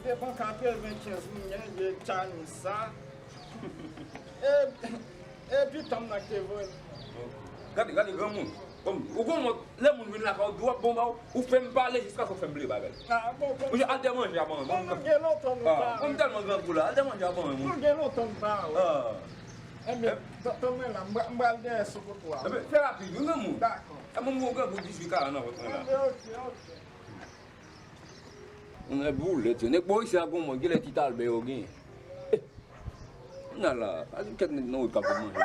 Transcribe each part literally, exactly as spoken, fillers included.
Te pran katrevenkenz moun, gen vye Chinese sa. E, e pitan m nan ki te voye l. Gade, gade granmoun. Kòm, ou konprann, lè moun vin lakay ou, dwa bon ba ou, ou fè m pale jiskaske ou fè m bliye bagay. Ah, bon, ou al dè manje avan mwen. Bon, nou gen lontan nou pa. Ah, mwen tèlman grangou la, al dè manje avan mwen. Nou gen lontan nou pa. Ah. Ebyen, tann mwen la, m pral dèyè sou kote a. Ebyen, fè rapid, wi, granmoun. Dakò. E mwen, mwen grangou dizuit karan nan vant mwen la. Ebyen, ok, ok. Nèg boulèt yo, nèg bò isi a gon mòn, genlè Ti Talbè yo gen. Eh, n a la, pa di kèk nèg nan wout k ap vin manje.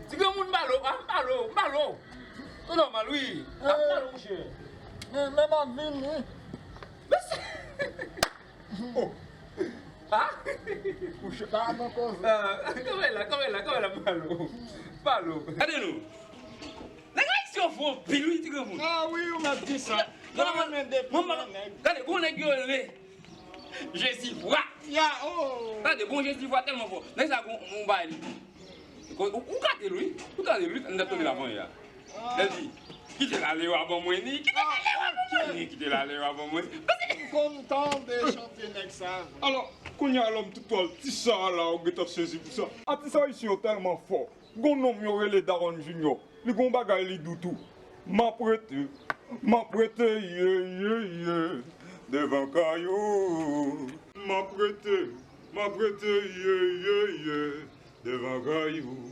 Ti granmoun, m ba l, ah, m ba l, m ba l. Ou nòmal, wi. Ah, m ba l, monchè. Men, men m ap vini. Mesye. Oh. Ah? Ou ch-, pa nan koze. Ah, kanpe la, kanpe la, kanpe la, m ba l. M ba l. Gade nou. Nèg ayisyen yo fò anpil, wi, ti granmoun. Ah wi, ou mèt di sa. Mwen renmen depi mwen nèg. Gade, gon nèg yo rele Jezivwa. Ya, oh. Gade, bon, Jezivwa tèlman fò. Nèg sa gon, gon bagay li. Ou, ou gade l, wi. Ou gade l, wi. N t ap tande l avan yè a. Lè l di, "Kite l ale yo avan mwen ni. Kite l ale yo avan mwen ni. Kite l ale yo avan mwen ni." M konn tande chante nèg sa. Alò, kounye a lòm tout twal, ti sa a la, ou gentan sezi pou sa. Atis ayisyen yo tèlman fò. Gon nonm yo rele Daron Junior. Li gon bagay li di w tou. M ap rete, m ap rete, ye, ye, ye, devan kay ou. M ap rete, m ap rete, ye, ye, ye, devan kay ou.